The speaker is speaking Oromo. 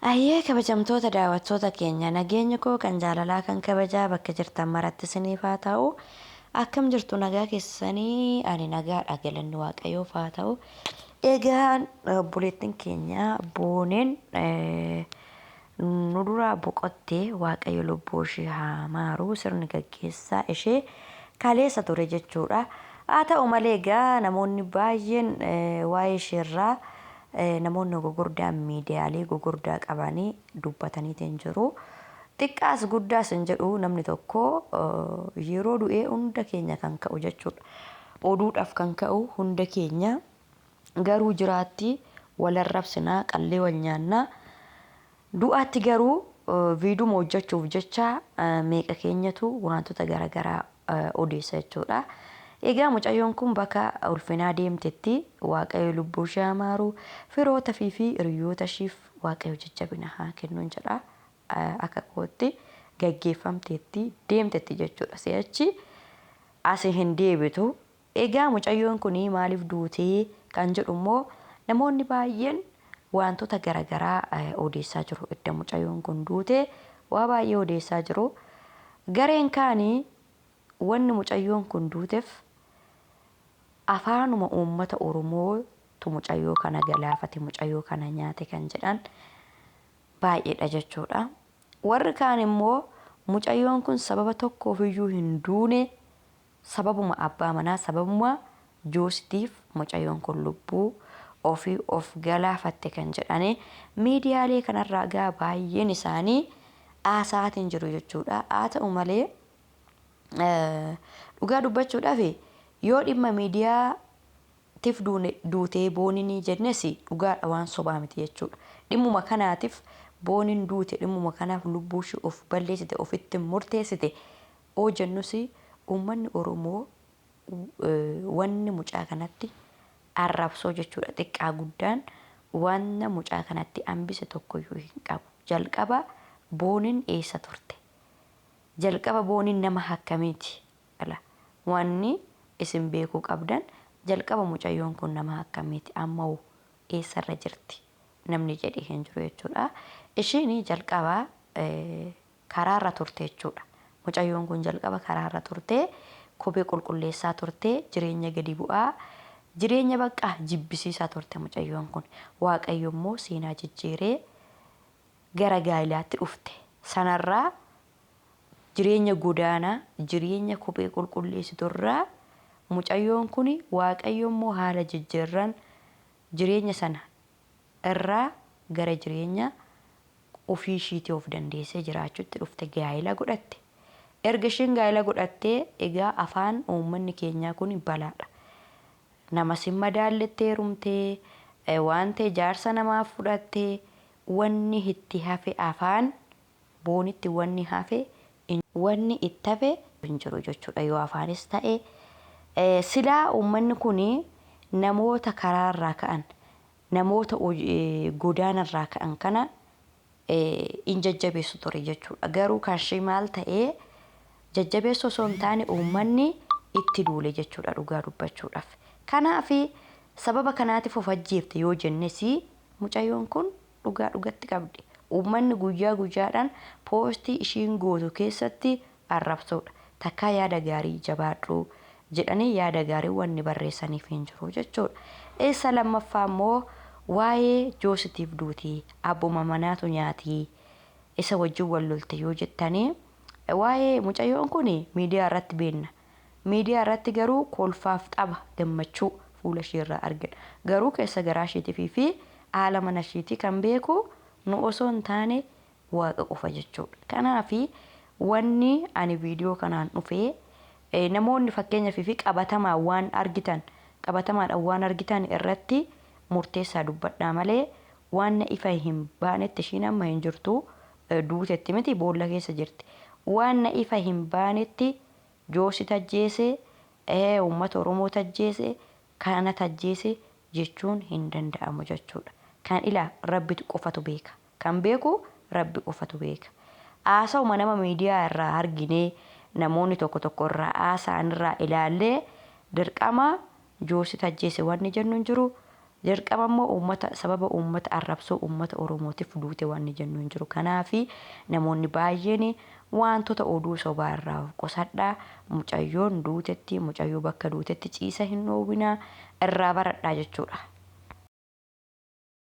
Ayyee kabajamtoota daawwattoota keenya, nageenya koo kan jaalalaa kan kabajaa bakka jirtan maratti isiniif haa ta'u. Akkam jirtu, nagaa keessanii? Ani nagaadha, galanni Waaqayyoof haa ta'u. Egaa obboleettiin keenya Booneen nu duraa boqottee, Waaqayyo lubbuu ishee haa maaru. Sirni gaggeessaa ishee kaleessa ture jechuudha. Haa ta'u malee egaa namoonni baay'een waa'ee isheerraa, namoonni gugurdaan miidiyaalee gugurdaa qabanii dubbataniitiin jiru. Xiqqaas guddaas hin jedhu, namni tokko yeroo du'ee hunda keenya kan ka'u jechuudha. Oduudhaaf kan ka'u hunda keenya, garuu jiraatti wal arrabsinaa, qallee wal nyaannaa. Du'aatti garuu viiduma hojjechuuf jecha meeqa keenyatu wantoota garaagaraa odeessa jechuudha. Egaa mucayyoon kun bakka ulfinaa deemtetti Waaqayyo lubbuu ishee haa maaru, firoota fi hiriyoota ishiif Waaqayyo jajjabina haa kennuun jedha. Akka kootti gaggeeffamteetti, deemtetti jechuudha. Si'achi asii hin deebitu. Egaa mucayyoon kun maaliif duutee kan jedhu immoo namoonni baay'een wantoota garaagaraa odeessaa jiru. Edda mucayyoon kun duute waa baay'ee odeessaa jiru. Gareen kaanii wanni mucayyoon kun duuteef afaanuma uummata Oromootu mucayyoo kana galaafate, mucayyoo kana nyaate kan jedhan baay'eedha jechuudha. Warri kaan immoo mucayyoon kun sababa tokkoofiyyuu hin duune, sababuma abbaa manaa, sababuma Joositiif mucayyoon kun lubbuu ofii of galaafatte kan jedhani miidiyaalee kanarraa gaa baay'een isaanii haasa'aatiin jiru jechuudha. Haa ta'u malee dhugaa dubbachuudhaaf, yoo dhimma miidiyaatiif duutee Booninii jennes dhugaadha, waan sobaa miti jechuudha. Dhimmuma kanaatiif Booniin duute, dhimmuma kanaaf lubbuu ishee of balleessite, ofitti murteessite oo jennus, uummanni Oromoo wanni mucaa kanatti arrabsoo jechuudha. Xiqqaa guddaan wanna mucaa kanatti hambise tokkoyyuu hin qabu. Jalqaba Booniin eessa turte? Jalqaba Booniin nama akkamiiti? Wanni isin beekuu qabdan, jalqaba mucayyoon kun nama akkamiiti? Amma hoo eessarra jirti? Namni jedhee hin jiru jechuudha. Ishiin jalqaba karaarra turte jechuudha. Mucayyoon kun jalqaba karaarra turte, kophee qulqulleessaa turte, jireenya gadi bu'aa, jireenya baqqaa jibbisiisaa turte mucayyoon kun. Waaqayyo immoo seenaa jijjiiree gara gaa'ilaatti dhufte. Sanarraa jireenya godaanaa, jireenya kophee qulqulleessiturraa mucayyoon kun, Waaqayyo immoo haala jijjiirran jireenya sana irraa gara jireenya ofii ishiitii of dandeessee jiraachuutti dhufte, gaa'ela godhatte. Erga isheen gaa'ela godhattee egaa afaan uummanni keenyaa kun balaadha. Nama sin madaalletti heerumtee, waan ta'e jaarsa namaaf fudhattee, wanni itti hafe, afaan Boonitti wanni hafe, wanni itti hafe hin jiru jechuudha. Yoo afaanis ta'e, silaa uummanni kun namoota karaarraa ka'an, namoota godaanarraa ka'an kana hin jajjabeessu ture jechuudha. Garuu kan ishee maal ta'ee, jajjabeessu osoo hin taane uummanni itti duule jechuudha dhugaa dubbachuudhaaf. Kanaaf sababa kanaatiif of ajjeefte yoo jennes, mucayyoon kun dhugaa dhugatti qabdi. Uummanni guyyaa guyyaadhaan poostii ishiin gootu keessatti arrabsoodha. Takkaa yaada gaarii jabaadhu jedhanii yaada gaarii wanni barreessaniif hin jiru jechuudha. Isa lammaffaa immoo waa'ee Joositiif duuti, abbuma manaatu nyaati, isa wajjin wal lolte yoo jettanii, waa'ee mucayyoon kun miidiyaa irratti beenna. Miidiyaa irratti garuu kolfaaf tapha gammachuu fuula ishee irraa argina. Garuu keessa garaa isheetii fi haala mana isheetii kan beeku nu osoo hin taane Waaqa qofa jechuudha. Kanaaf wanni ani viidiyoo kanaan dhufee, namoonni fakkeenyaaf fi qabatamaa waan argitan, qabatamaadhaan waan argitan irratti murteessaa dubbadhaa malee, waan ifa hin baanetti, ishiin amma hin jirtu, duutetti miti, boolla keessa jirti. Waan ifa hin baanetti Joosi tajjeese, uummata Oromoo tajjeese, kana tajjeese jechuun hin danda'amu jechuudha. Kan ilaa Rabbitu qofatu beeka. Kan beeku Rabbi qofatu beeka. Haasawuma nama miidiyaa irraa arginee, namoonni tokko tokko irraa haasa'an irraa ilaallee dirqama Joosi tajjeese wanni jennu hin jiru. Dirqama immoo uummata sababa uummata arrabsoo uummata Oromootiif duute wanni jennu hin jiru. Kanaafi namoonni baay'een wantoota oduu sobaa irraa of qusadhaa. Mucayyoon duutetti, mucayyoo bakka duutetti ciisa hin dhoowwinaa, irraa baradhaa jechuudha.